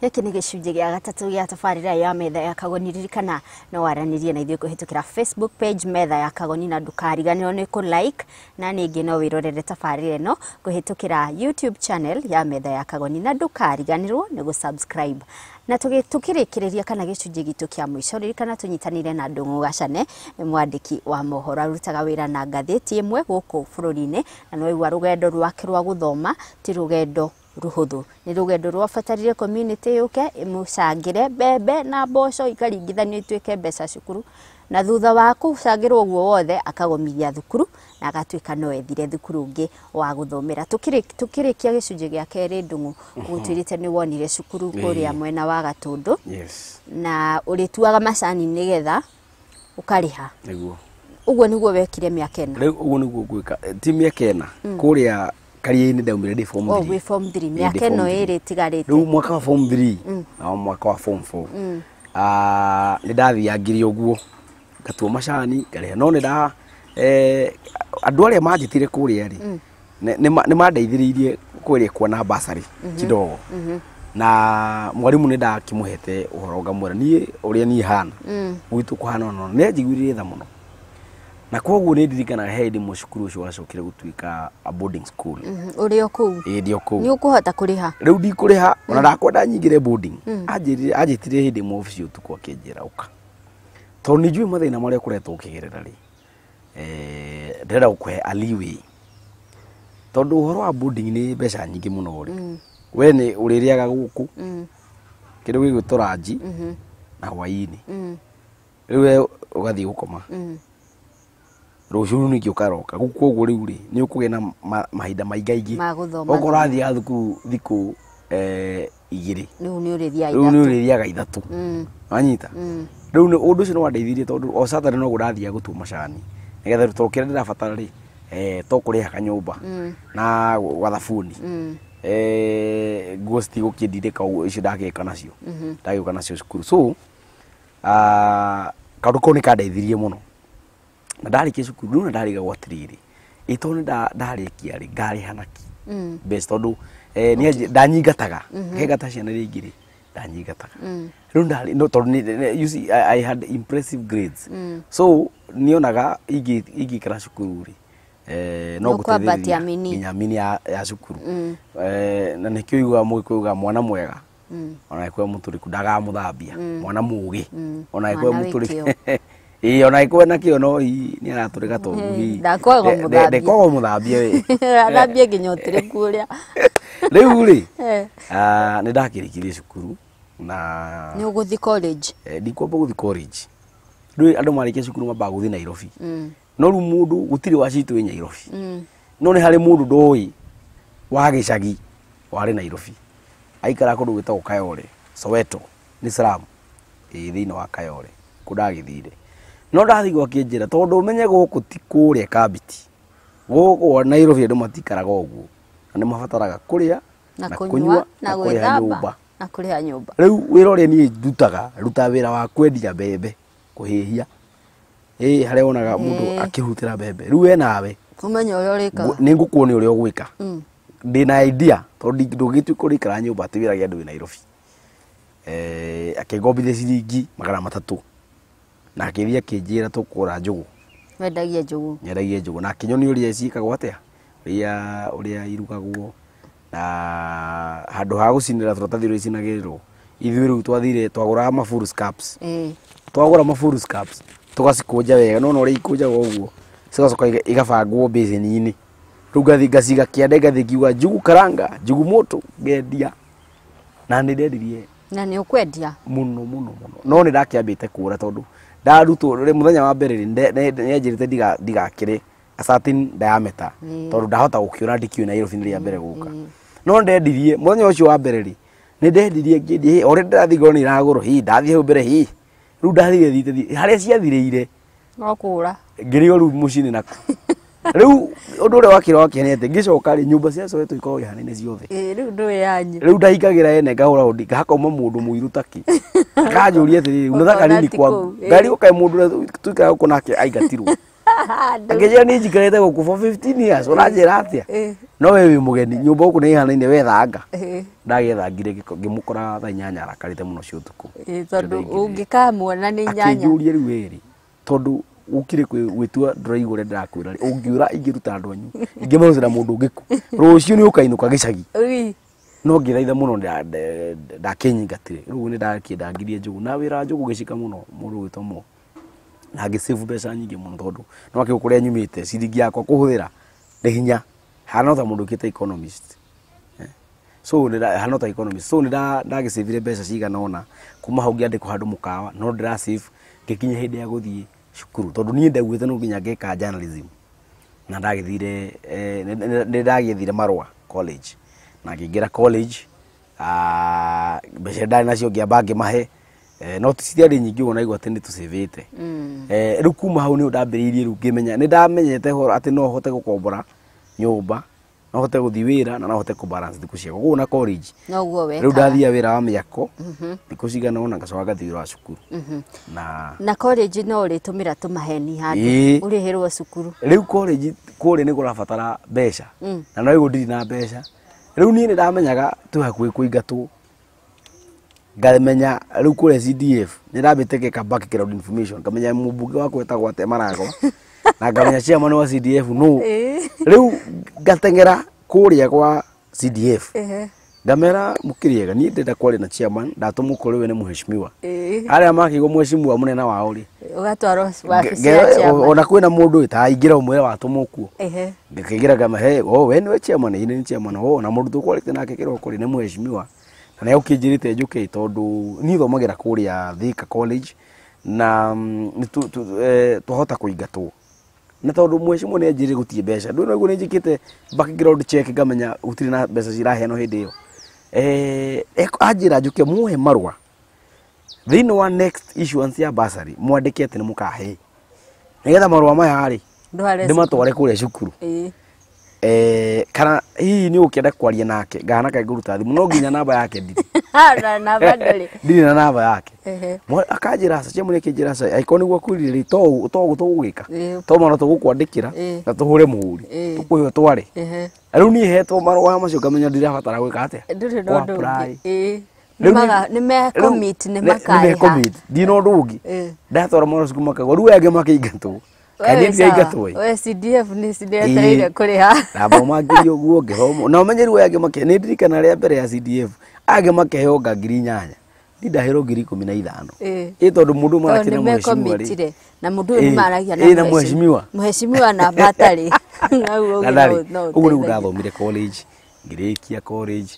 Gĩkĩ nĩ gĩcunjĩ gĩa gatatũ gĩa tabarĩra ya Metha ya Kagoni. Ririkana no waranĩrie na ithuĩ kũhĩtũkĩra Facebook page Metha ya Kagoni, na ndũkariganĩrwo nĩ kũ like, na ningĩ no wĩrorere tabarĩra ĩno kũhĩtũkĩra YouTube channel ya Metha ya Kagoni, na ndũkariganĩrwo nĩ gũ subscribe. Na tũkĩrĩkĩrĩria kana gĩcunjĩ gitũ kĩa mũico, ririkana tũnyitanĩire na Ndũng'ũ Gacane, nĩ mwandĩki wa mohoro, arutaga wĩra na ngathĩti ĩmwe gũkũ bũrũri-inĩ, na nĩwaigua rũgendo rwake rwa gũthoma ti rũgendo rũhũthũ, nĩ rũgendo rwabatarire community yũke ĩmũcangĩre mbembe na mboco ikaringithanio ituĩke mbeca cukuru, na thutha wa kũcangĩrwo ũguo wothe akagomithia thukuru na agatuĩka no ethire thukuru ũngĩ wa gũthomera. Tukĩrĩkia gĩcunjĩ gĩa kerĩ, Ndũng'ũ, ũgũtwĩrĩte nĩ wonire cukuru kũrĩa mwena wa Gatũndũ. Yes. Na ũrĩtuaga macani nĩgetha ũkarĩha. Nĩguo. Ũguo nĩguo wekire mĩaka 4? Rĩu ũguo nĩguo ngwĩka, ti mĩaka 4, kũrĩa Karia-inĩ ndaumire ndĩ form 3. 3. Wĩ form 3, mĩaka ĩno 2 ĩtigarĩte. Rĩu mwaka wa form 3 na mwaka wa form 4 nĩ ndathiangire ũguo ngatua macani ngarĩha, no nĩ nda andũ arĩa manjĩtire kũrĩa rĩ nĩ mandeithĩrĩirie kũrĩa kuona bursary kidogo, na mwarimũ nĩ ndakĩmũhete ũhoro ngamwĩra niĩ ũrĩa niĩ hana gwitũ kũhana ona nĩ anjiguĩrĩire tha mũno, na koguo nĩ ndirikanaga he hĩndĩ ĩmwe cukuru ũcio wacokire gũtuĩka a boarding school. Ũrĩ o kũu? Ĩĩ, ndĩ o kũu. Nĩ ũkũhota kũrĩha? Rĩu ndikũrĩha, ona ndakwenda nyingĩre boarding. Anjĩrire, anjĩtire hĩndĩ ĩmwe obici ũtukũ akĩnjĩra ũka, tondũ nĩ njũĩ mathĩna marĩa ũkoretwo ũkĩgerera rĩ, ndĩrenda gũkũhe a leeway, tondũ ũhoro wa boarding nĩ mbeca nyingĩ mũno rĩ, we nĩ ũrĩrĩaga gũkũ kĩndũ gĩgwĩtwo ranji na hwaĩ-inĩ, rĩu we ũgathiĩ gũkoma, rũciũ ningĩ ũkaroka gũkũ, ũguo rĩu rĩ nĩ ũkũgĩa na mahinda maingaingĩ Ma gũthoma. Okorwo ũrathiaga thukuru thikũ 2, Rĩu nĩ ũrĩthiaga rĩu nĩ 3. ũrĩthiaga 3. Wanyita? Rĩu ũndũ ũcio nĩ wandeithirie, tondũ o Saturday noguo ndathiaga gũtua macani nĩgetha rĩu tondũ kĩrĩa ndĩrabatara rĩ to kũrĩha kanyũmba na gwa thabuni, nguo citigũkĩndirĩka ũguo icio ndagĩka nacio ndagĩũka nacio cukuru. So kaũndũ kau nĩ kandeithirie mũno, na ndarĩkia cukuru rĩu na ndarigagwo atĩrĩrĩ, ĩ tondũ nĩ ndarĩkia rĩ ngarĩha naki mbeca, tondũ ndanyingataga ngeta ciana iria ingĩ rĩ ndanyingataga rĩu ndarĩ no tondũ you see, I had impressive grades, so nionaga ingĩikara cukuru rĩ no Nĩ ũkwambatia ngũteithĩrĩria mini. nginya mini ya cukuru. Na nĩkĩo ugaga mũgĩkũyũ ugaga mwana mwega ona angĩkorwo mũtũrĩku ndagamũthambia, mwana mũgĩ ona angĩkorwo Mwana wĩ mũtũrĩku, ĩĩ, ona angĩkorwo ena kĩo no hihi nĩ aratũrĩka tondũ hihi Ndakwaga ũmũthambie. Ndekwaga ũmũthambie we. Athambie nginya ũtĩrĩku ũrĩa. Rĩu rĩ nĩ ndakĩrĩkirie cukuru na Nĩ ũgũthiĩ college? Ndikwamba gũthiĩ college. Rĩu andũ marĩkia cukuru mambaga gũthiĩ Nairobi, no rĩu mũndũ gũtirĩ wa citũ wĩ Nairobi, no nĩ harĩ mũndũ ndoĩ wa gĩcagi warĩ Nairobi, aikara kũndũ gwĩtagwo Kayole, Soweto, nĩ slum ĩ thĩinĩ wa Kayole kũ ndagĩthire, no ndathiĩ gwakĩnjĩra tondũ ũmenye gũkũ ti kũrĩa Kambiti, gũkũ Nairobi andũ matikaraga ũguo na nĩ mabataraga kũrĩa Na kũnyua na kũrĩha gwĩthamba nyũmba. Na kũrĩha nyũmba. Rĩu wĩra ũrĩa niĩ ndutaga, ndutaga wĩra wa kwendia mbembe kũhĩhia, ĩ harĩa wonaga mũndũ akĩhutĩra mbembe, rĩu we nawe Ũmenye ũrĩa ũrĩkaga. Nĩ ngũkuonia ũrĩa ũgwĩka, ndĩna idea tondũ ndũngĩtuĩka ũrĩikara nyũmba atĩ wĩrage andũ wĩ Nairobi. Akĩngombithia ciringi 300 na akĩthiĩ akĩnjĩra tũkũgũra njũgũ. Wendagia njũgũ? Nyendagia njũgũ, na akĩnyonia ũrĩa ciĩkagwo atĩa, ũrĩa irugagwo, na handũ ha gũcinĩra tũratathi ũrĩa icinagĩrĩrwo, ithuĩ rĩu twathire twagũraga ma full scraps. Twagũra ma full scraps tũgacikũnja wega, no ũrĩa ikũnjagwo ũguo cigacoka igabangwo mbĩcĩni-inĩ, rĩu ngathiĩ ngaciga kĩande, ngathiĩ ngiuga njugu karanga, njugu moto, ngendia, na nĩ ndendirie. Na nĩ ũkwendia? Mũno mũno mũno, no nĩ ndakĩambĩte kũra tondũ ndarutwo rĩ mũthenya wa mbere rĩ nĩ anjĩrĩte ndigakĩre a certain diameter, tondũ ndahota gũkĩũra ndikĩũĩ Nairobi nĩ rĩa mbere gũka, no ndendirie mũthenya ũcio wa mbere rĩ nĩ ndendirie ngĩendia, o ũrĩa ndĩrathiĩ ngorwo nĩ iragũrwo, hi ndathiĩ hau mbere, hi rĩu ndathire thiĩte harĩa ciathirĩire. No kũra. Ngĩrigwo rĩu mũciĩ-inĩ naku. Rĩu ũndũ ũrĩa wakĩra wakĩhe nĩ atĩ ngĩcoka rĩ nyũmba cia Soweto ikoragwo ihanaine ciothe. Ĩĩ, rĩu ndũĩ yanyu. Rĩu ndahingagĩra ene ngahũra hũndi hakauma mũndũ mũirũ takĩ akanjũria atĩrĩrĩ, unataka Ũkona nini ti kwangu? kũu, ĩĩ. Ngari ũkae mũndũ ũrĩa tũikaraga gũkũ nake aingatirwo, akĩnjĩra niĩ njikarĩte gũkũ for 15 years, ũranjĩra atĩa? No we wĩ mũgeni nyũmba gũkũ nĩ ĩhanaine wethanga. Ndagethangire ngĩmũkora thaa 8 arakarĩte mũno cia ũtukũ. Tondũ ũngĩkamuona nĩ 8. Akĩnjũria rĩu wĩrĩ tondũ ũkire gwĩtua ndũraigua ũrĩa ndĩrakwĩra rĩ ũngĩũra ingĩruta andũ anyu ingĩmarutĩra mũndũ ũngĩ kũ rũciũ nĩ ũkainũka gĩcagi. No ngĩthaitha mũno ndakĩnyingatire rĩu nĩ ndakĩndangirie njũgũ na wĩra wa njũgũ ũgĩcika mũno mũndũ ũgwĩtwo Mo na ngĩsave mbeca nyingĩ mũno tondũ no akĩgũ kũrĩa nyumĩte ciringi yakwa kũhũthĩra nĩ hinya hana ta mũndũ ũkĩte economist. So hana ta economist so nĩ ndagĩcĩvire mbeca cigana ũna kuma hau ngĩandĩkwo handũ mũkawa no ndĩrasave ngĩkinya hĩndĩ ya gũthiĩ cukuru tondũ niĩ ndaugĩte no nginya ngeka journalism na ndagĩthire nĩ ndagĩethire marũa college na ngĩingĩra college mbeca ndarĩ nacio ngĩamba ngĩmahe no citiarĩ nyingĩ ũguo naigua atĩ nĩ tũcĩvĩte. Rĩu kuma hau nĩ ndambĩrĩirie rĩu ngĩmenya nĩ ndamenyete ũhoro atĩ no hote gũkombora nyũmba no hote gũthiĩ wĩra na no hote kũbalance thikũ ciakwa koguo na college noguo wekaga. Rĩu ndathia wĩra wa mĩako thikũ cigana ũna ngacoka ngathiĩ wĩra wa cukuru. Na college no ũrĩtũmĩra tũmaheni handũ ũrĩhĩrwo cukuru. Rĩu college kũrĩa nĩ kũrabatara mbeca na no rĩu ndirĩ na mbeca. Rĩu niĩ nĩ ndamenyaga twĩ hakuhĩ kũingatwo ngamenya rĩu kũrĩa CDF nĩ ndambĩte ngeka background information ngamenya mũmbunge wakwa etagwo atĩa Maragwa na ngamenya chairman wa CDF nũ. Rĩu ngateng'era kũrĩa gwa CDF ngamera mũkĩrĩega niĩ ndĩrenda kwaria na chairman ndatũmwo kũrĩ we nĩ mheshimiwa arĩa makĩigua mheshimiwa mũnene wao rĩ ũgatwarwo wabici ya chairman ona kwĩna mũndũ ĩta ingĩra ũmwĩre watũmwo kuo ngĩkĩingĩra ngamahe o we nĩwe chairman ĩĩ nĩ chairman o na mũndũ tũkwarĩte nake kĩroko rĩ nĩ mheshimiwa na nĩ ũkĩnjĩrĩte njũke tondũ niĩ thomagĩra kũrĩa Thika College na twahota kũingatwo na tondũ mheshimiwa nĩ anjĩrire gũtirĩ mbeca ndũĩ noguo nĩ njĩkĩte background check ngamenya gũtirĩ na mbeca ciraheanwo hĩndĩ ĩyo. Anjĩra njũke muhe marũa thĩinĩ wa next issuance ya bursary mwandĩke atĩ nĩ mũkahe nĩgetha marũa maya rĩ ndĩmatware kũrĩa cukuru. Kana hihi nĩ ũkĩenda kwaria nake ngahana kaĩ ngũruta thimũ no nginya namba yake ndirĩ. Na namba ndũrĩ. Ndirĩ na namba yake. Akanjĩra aca chairman akĩnjĩra aca angĩkorwo nĩguo akwĩrire rĩ to ũguo tũgũgĩka to marũa tũgũkwandĩkĩra na tũhũre mũhũri tũkũhe ũtware. Rĩu niĩ hetwo marũa macio ngamenya ndirabatara gwĩka atĩa ndũrĩ na ũndũ ũngĩ. Nĩ me commit nĩ makarĩha ndirĩ na ũndũ ũngĩ ndatwara marũa cukuru makagwa rĩu aya angĩ makĩingatwo. We CDF nĩ ciretereire kũrĩha. Ndathoma ngiri ũguo ngĩthoma na ũmenye rĩu aya angĩ make nĩ ndirikana rĩa mbere ya CDF angĩ makĩheo nga 8,000 niĩ ndaheirwo 15,000. Ĩ tondũ mũndũ ũmwe arakĩra mheshimiwa rĩ na mũndũ ũyũ nĩ maragia na mheshimiwa mheshimiwa na batarĩ ũguo nĩguo ndathomire college ngĩrĩkia college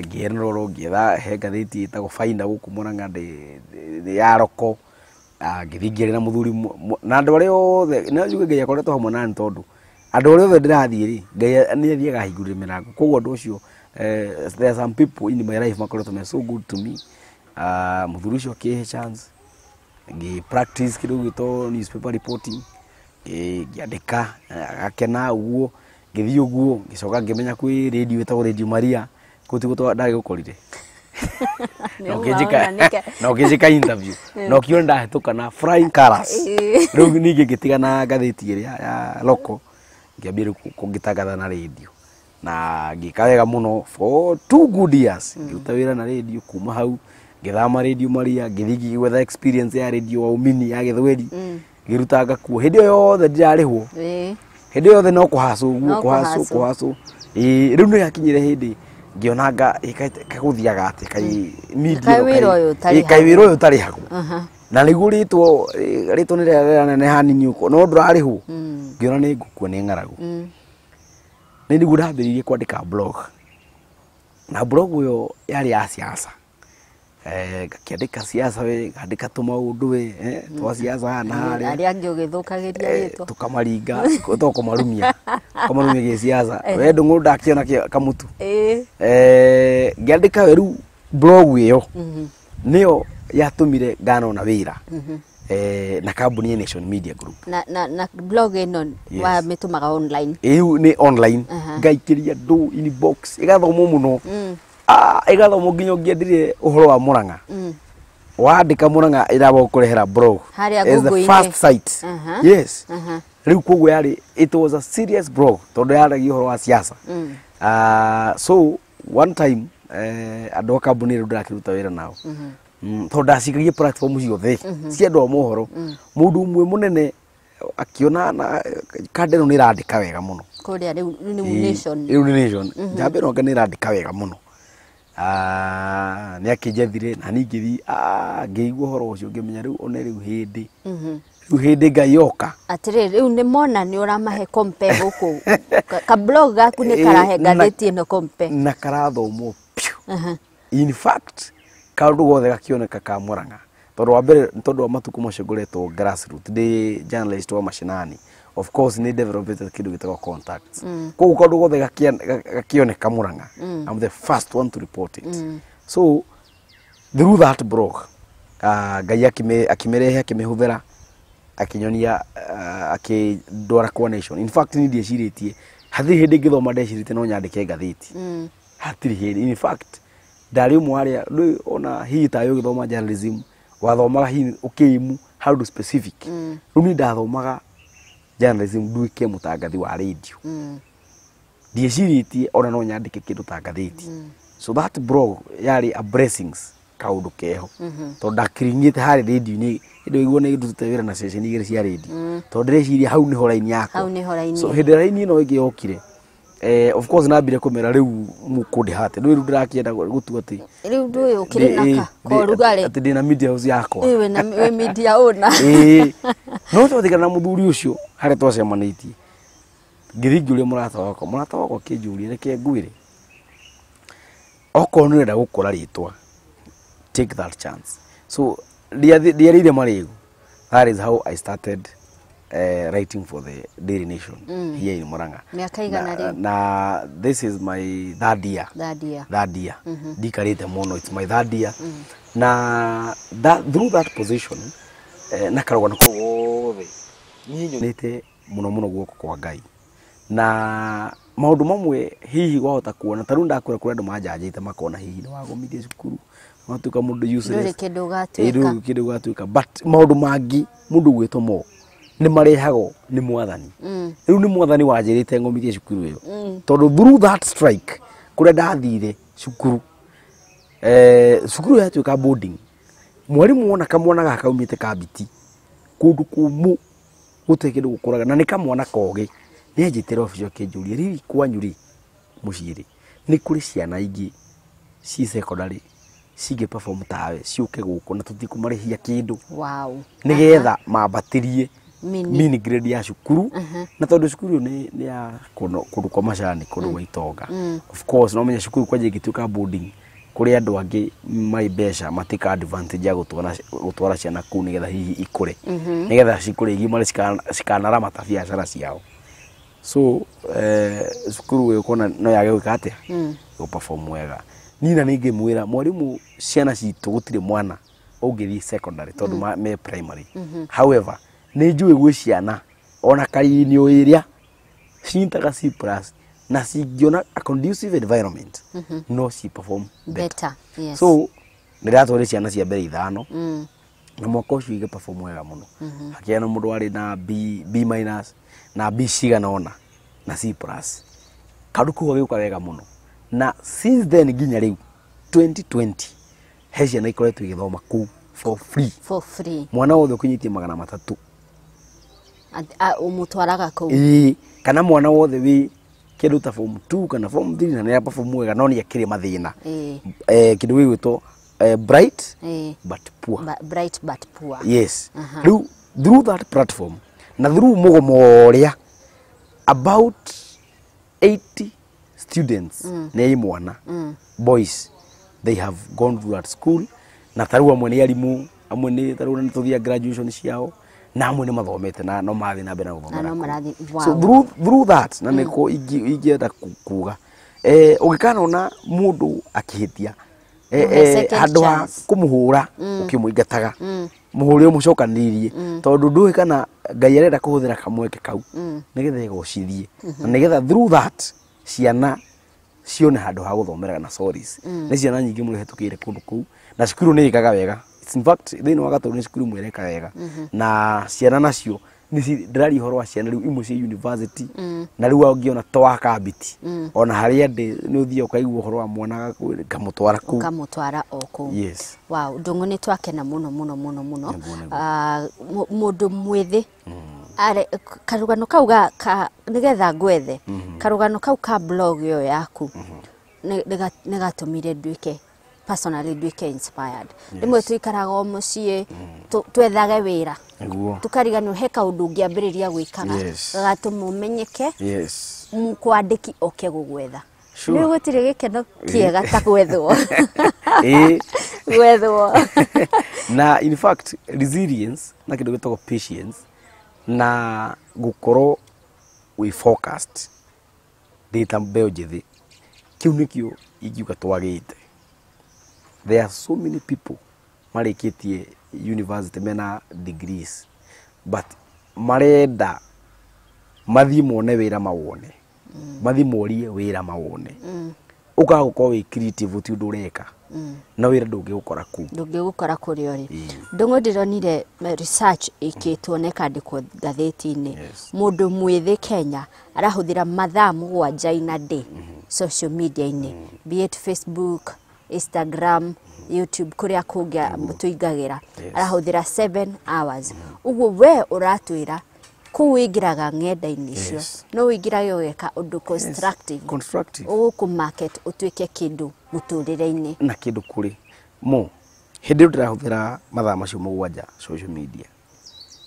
ngĩenrolwo ngĩetha he ngathĩti ĩtagwo Finder gũkũ Murang'a ya roko ngĩthiĩ ngĩaria na mũthuri na andũ arĩa othe no njuge Ngai akoretwo hamwe nani tondũ andũ arĩa othe ndĩrathiĩ rĩ Ngai nĩ athiaga ahingũrĩre mĩrango koguo ũndũ ũcio there are some people in my life makoretwo me so good to me. Mũthuri ũcio akĩhe chance ngĩ practice kĩndũ gĩtwo newspaper reporting ngĩandĩka agakena ũguo ngĩthiĩ ũguo ngĩcoka ngĩmenya kwĩ radio ĩtagwo Radio Maria kũu tiguo ndagĩgũkorire na ũkĩnjĩka interview na ũkiona ndahĩtũka na flying colours. Rĩu ningĩ ngĩtigana ngathĩti ĩrĩa ya local ngĩambia rĩu ngĩtangatha na radio na ngĩka wega mũno for 2 good years ngĩruta wĩra na radio kuma hau ngĩthama Radio Maria ngĩthiĩ ngĩgwetha experience ya radio waumini ya gĩthweri ngĩrutanga kuo hĩndĩ ĩyo yothe ndirarĩhwo hĩndĩ ĩyo yothe no kũhacwo ũguo kũhacwo kũhacwo. Rĩu nĩ yakinyire hĩndĩ ngĩona nga kagũthiaga atĩ kai media kaĩ wĩra ũyũ ũtarĩhagwo na nĩguo rĩtwo rĩtwo nĩ rĩraneneha hanini ũguo no ndũrarĩhwo ngĩona nĩ ngũkua nĩ ng'aragu. Nĩ nĩguo ndambĩrĩirie kwandĩka blog na blog ĩyo yarĩ ya siasa ngakĩandĩka siasa we ngandĩka tũmaũndũ we twa siasa haha na harĩa arĩa angĩ ũgĩthũkagĩria rĩtwa tũkamaringa to kũmarumia kũmarumia gĩsiasa we ndũng'ũ ndakĩona kamũtu ngĩandĩka we rĩu blog ĩyo nĩyo yatũmire nganona wĩra na kambuni ya Nation Media Group na blog ĩno wamĩtũmaga online ĩyo nĩ online ngaikĩria andũ inbox ĩgathomwo mũno ĩgathomwo nginya ũngĩendire ũhoro wa Murang'a wandĩka Murang'a ĩramba gũkũrehera blog harĩa the first site. Yes. Rĩu koguo yarĩ, it was a serious blog tondũ yaragia ũhoro wa siasa. So one time andũ a kambuni ĩrĩa ndĩrakĩruta wĩra nao, tondũ ndacikagia platform ciothe cia andũ a mohoro, mũndũ ũmwe mũnene akiona na kanda ĩno nĩ ĩrandĩka wega mũno. Kũrĩa rĩu nĩ Nation. Rĩu nĩ Nation, njamba ĩno anga nĩ ĩrandĩka wega mũno. Ah, nĩ akĩnjethire na niĩ ngĩthiĩ, ngĩigua ũhoro ũcio ngĩmenya rĩu one rĩu hĩndĩ rĩu hĩndĩ Ngai yoka. Atĩrĩrĩ, rĩu nĩ mona nĩ ũramahe compare gũkũ. Ka blog gaku nĩ karahe ngathĩti ĩno compare. Na karathomwo piũ. In fact, kaũndũ gothe gakĩoneka ka Murang'a, tondũ wa mbere nĩ tondũ wa matukũ macio ngoretwo grassroot ndĩ journalist wa mashinani, of course nĩ developete kĩndũ gĩtagwo contacts. Koguo kaũndũ gothe gakĩoneka Murang'a, I'm the first one to report it. So through that blog, Ngai akĩmĩrehe, akĩmĩhũthĩra, akĩnyonia, akĩndwara kwa Nation. In fact, niĩ ndiecirĩtie hatirĩ hĩndĩ ngĩthoma ndecirĩtie no nyandĩke ngathĩti. Hatirĩ hĩndĩ. In fact, ndarĩ ũmwe arĩa rĩu ona hihi tawe ũgĩthoma journalism wathomaga hihi ũkĩimu handũ specific. Rĩu niĩ ndathomaga journalism nduĩke mũtangathi wa radio. Ndiecirĩtie ona no nyandĩke kĩndũ ta ngathĩti. So that blog yarĩ a blessings, kaũndũ keho, tondũ ndakiringĩte harĩ radio-inĩ hĩndĩ ĩyo nĩ ndutĩte wĩra na ceceni igĩrĩ cia radio, tondũ ndĩreciria hau nĩho raini yakwa. Hau nĩho raini. So hĩndĩ ĩrĩa raini ĩno ĩngĩ yokire, of course nambire kũmera rĩu mũkũndĩha atĩ rĩu ndĩrakĩenda gũtua atĩ Rĩu ndũĩ ũkĩrĩ na ka korugarĩ. Atĩ ndĩna media house yakwa. Ĩ, wĩna wĩ media owner. Ĩĩ, no twatigana na mũthuri ũcio harĩa twacemanĩtie, ngĩthiĩ ngĩũria mũrata wakwa akĩnjũria, reke ngwĩre, okorwo nĩ ũrenda gũkũra rĩtwa, take that chance. So ndiarĩire marĩgu. That is how I started writing for the Daily Nation here in Murang'a. Mĩaka igana Na, rĩu? na this is my third year. Third year. Third year ndikarĩte mũno, it's my third year. Na that, through that position, na karũgano kau gothe, niĩ nyonete mũno mũno guoko kwa Ngai na maũndũ mamwe hihi wahota kuona ta rĩu ndakwĩra kũrĩ andũ manjanjĩte makona hihi nĩ wagomithia cukuru watuĩka mũndũ useless. Ndũrĩ kĩndũ Ĩ, ũgatuĩka. ndũrĩ kĩndũ ũgatuĩka, but maũndũ mangĩ mũndũ gwĩtwo mo nĩ marehagwo nĩ mwathani. Rĩu nĩ mwathani wanjĩrĩte ngomithie cukuru ĩyo, tondũ through that strike kũrĩa ndathire cukuru, cukuru yatuĩka boarding, mwarimũ wona kamwana gaka kaumĩte kambiti kũndũ kũmũ gũtirĩ kĩndũ gũkũraga na nĩ kamwana kogĩ, nĩ anjĩtĩra obici akĩnjũria, rĩrĩ kwanyu rĩ mũciĩ rĩ nĩ kũrĩ ciana ingĩ ci secondary cingĩ perform tawe ciũke gũkũ na tũtikũmarĩhia kĩndũ, nĩgetha mambatĩrie Mini. Mini grade ya cukuru. Na tondũ cukuru ĩyo nĩ ya kũndũ kwa macani, kũndũ gwa itonga, of course no menya cukuru kwanja ĩngĩtuĩka boarding kũrĩ andũ angĩ marĩ mbeca matika advantage ya gũtwara ciana kũu nĩgetha hihi ikũre, nĩgetha cikũre igimare cikanaramata biacara ciao. So cukuru ĩyo kona no yage gwĩka atĩa, gũ perform wega. Niĩ na ningĩmwĩra mwarimũ, ciana citũ gũtirĩ mwana ũngĩthiĩ secondary tondũ me primary. However, nĩ njũĩ gwĩ ciana ona karinio ĩrĩa cinyitaga C plus na cingĩona a conducive environment no ci perform better. Better, yes. So nĩ ndatwarire ciana cia mbere ithano na mwaka ũcio igĩ perform wega mũno. Hakĩgĩa na mũndũ warĩ na B, B minus na B cigana ũna na C plus. Kaũndũ kau gagĩũka wega mũno, na since then nginya rĩu 2020 he ciana ikoretwo igĩthoma kũu for free. For free. Mwana wothe ũkinyĩtie 300. Ũmũtwaraga kũu? Ĩĩ, kana mwana wothe wĩ kĩndũ ta form 2 kana form 3 na nĩ perform wega no nĩ akĩrĩ mathĩna, kĩndũ gĩgwĩtwo bright but poor. Bright but poor. Yes. Rĩu through that platform na through mũgomo ũrĩa, about 80 students nĩ imwana, boys, they have gone through that school, na tarĩu amwe nĩ arimũ, amwe nĩ tarĩu nĩ tũthia graduation ciao, na amwe nĩ mathomete na no marathiĩ na mbere na gũthomera Na no kũu. marathiĩ. So through that, na nĩko ingĩenda kuga, ũngĩkanona mũndũ akĩhĩtia, Mũhe second handũ ha chance. kũmũhũra ũkĩmũingataga, mũhũre ũmũcokanĩrĩrie, tondũ ndũĩ kana Ngai arenda kũhũthĩra kamweke kau nĩgetha ĩgocithie na nĩgetha through that ciana cione handũ ha gũthomera na stories. Nĩ ciana nyingĩ mũno ihetũkĩire kũndũ kũu na cukuru nĩ ĩkaga wega. It's in fact thĩinĩ wa Gatũrũ nĩ cukuru ĩmwe ĩreka wega na ciana nacio Ndĩraria ũhoro wa ciana rĩu imwe cia university na rĩu ũngĩona twakambiti ona harĩa ndĩ nĩ ũthiaga ũkaigua ũhoro wa mwana ngamũtwara kũu. Ũkamũtwara o kũu. Yes. Wow, Ndung'u nĩ twakena mũno mũno mũno mũno. Nĩguo, nĩguo. Mũndũ mwĩthĩ karũgano kau ga nĩgetha ngwethe karũgano kau ka blog ĩyo yaku nĩ gatũmire nduĩke personally nduĩke inspired. Rĩmwe tũikaraga o mũciĩ twethage wĩra Nĩguo. tukariganĩrwo he kaũndũ ũngĩambĩrĩria gwĩkaga Yes. gagatũma ũmenyeke Yes. mũkwandĩki oke gũgwetha. Sure. Rĩu gũtirĩ gĩkeno kĩega ta gwethwo. Ĩĩ. Gwethwo. Na in fact resilience na kĩndũ gĩtagwo patience na gũkorwo wĩ focused ndĩ ta mbeũ njĩthĩ, kĩu nĩkĩo ingiuga twagĩte. There are so many people marĩkĩtie university mena degrees but marenda mathiĩ mone wĩra mawone, mathiĩ morie wĩra mawone. Ũkaga gũkorwo wĩ creative ti ũndũ ũreka na wĩra ndũngĩgũkora kũu. Ndũngĩgũkora kũrĩa ũrĩ. Ndung'u ndĩronire research ĩkĩtwo na ĩkandĩkwo ngathĩti-inĩ. Yes. Mũndũ mwĩthĩ Kenya arahũthĩra mathaa 7 in a day social media-inĩ, be it Facebook, Instagram, YouTube, kũrĩa kũngĩ tũingagĩra. Yes. Arahũthĩra 7 hours. Ũguo we ũratwĩra kũu wĩingĩraga ng'enda-inĩ icio Yes. no wĩingĩrage ũgeka ũndũ constructive. Constructive. Ũgũkũ market ũtuĩke kĩndũ mũtũrĩre-inĩ. Na kĩndũ kũrĩ mo hĩndĩ ĩyo ndĩrahũthĩra mathaa macio 7 social media,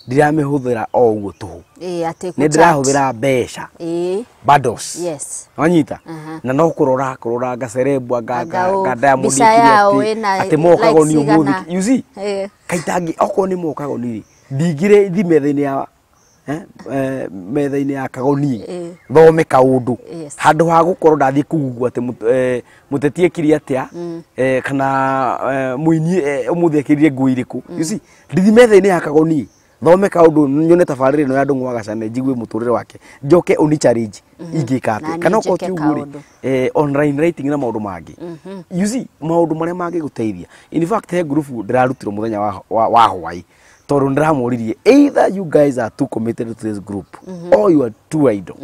ndiramĩhũthĩra o ũguo tũhũ. Ĩĩ, atĩ Nĩ kũ-chat. ndĩrahũthĩra mbeca. Ĩĩ. Bundles. Yes. Wanyita? Aha. Na no kũrora kũrora ngacerebwa Anga ũ- nga Diamond mbica ĩkire yao atĩ- ĩna atĩ mokago likes ni ũmũthĩ. igana. You see? Ĩĩ. Kaitangi okorwo nĩ mokago ni rĩ, ndingĩre thi metha-inĩ ya metha-inĩ ya kagoni Ĩĩ. thome kaũndũ. Yes. Handũ ha gũkorwo ndathiĩ kũgugua atĩ mũteti ekire atĩa, kana mũini ũmũthĩ ekĩrire nguo irĩkũ. You see, ndithi metha-inĩ ya kagoni thome kaũndũ nyone tabarĩra ĩno ya Ndung'u wa Gacane njigue mũtũrĩre wake njoke ũni challenge ingĩka Na atĩa niĩ kana okorwo njĩke ti ũguo rĩ, kaũndũ. Online writing na maũndũ mangĩ. You see, maũndũ marĩa mangĩgũteithia. In fact he group ndĩrarutirwo mũthenya wa hwaĩ tondũ ndĩramoririe either you guys are too committed to this group or you are too idle.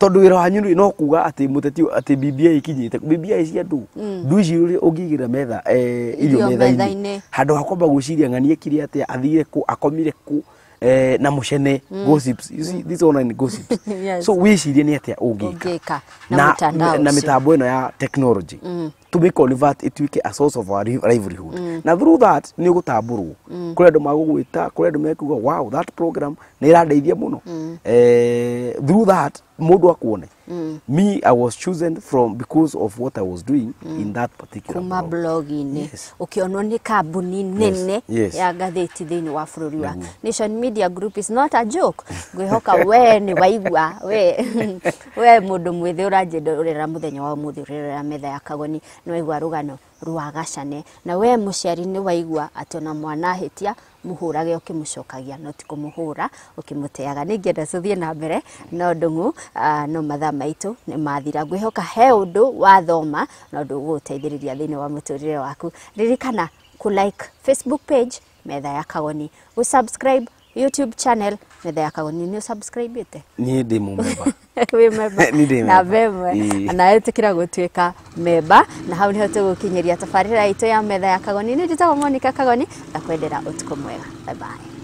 Tondũ wĩra wanyu rĩ, no kuga atĩ mũteti atĩ BBI ikinyĩte BBI cia ndũ ndũ ici ũrĩa ũngĩigĩrĩra metha irio Irio metha-inĩ metha-inĩ. handũ ha kwamba gwĩciria ng'ani ekire atĩa athire kũ akomire kũ na mũcene gossips. You see, these online gossips. Yes. So wĩcirie nĩ atĩa ũngĩka Ũngĩka na mũtandao na ũcio. mĩtambo ĩno ya technology to make convert ĩtuĩke a source of our livelihood na through that nĩ ũgũtambũrwo kũrĩ andũ magũgwĩta kũrĩ andũ mekuga wow that program nĩ ĩrandeithia mũno through that mũndũ akuone. Me, I was chosen from because of what I was doing in that particular kuma blog. blog-inĩ. Yes. Ũkĩonwo nĩ kambuni nene Yes. ya ngathĩti thĩinĩ wa bũrũri wa Nĩguo. Nation Media Group is not a joke. Ngwĩhoka we nĩ waigua we mũndũ mwĩthĩ ũranjĩrorera mũthenya wa ũmũthĩ ũrerora metha ya kagoni nĩ waigua rũgano rwa Gacane na we mũciari nĩ waigua atĩ ona mwana ahĩtia mũhũrage ũkĩmũcokagia no ti kũmũhũra ũkĩmũteaga. Nĩ ingĩenda tũthiĩ na mbere no Ndung'u no mathaa maitũ nĩ mathira. Ngwĩhoka he ũndũ wathoma na ũndũ ũgũgũteithĩrĩria thĩinĩ wa mũtũrĩre waku. Ririkana kũ like Facebook page metha ya kagoni, gũ subscribe YouTube channel metha ya kagoni. Nĩ subscribe ĩte? Niĩ ndĩ mũmemba. Wĩ memba? Niĩ ndĩ na memba. memba Ĩĩ. na ĩtĩkĩra gũtuĩka memba na hau nĩho tũgũkinyĩria tabarĩra itũ ya metha ya kagoni. Nĩ njĩtagwo Monica Kagoni, ndakwendera ũtukũ mwega. Bye bye.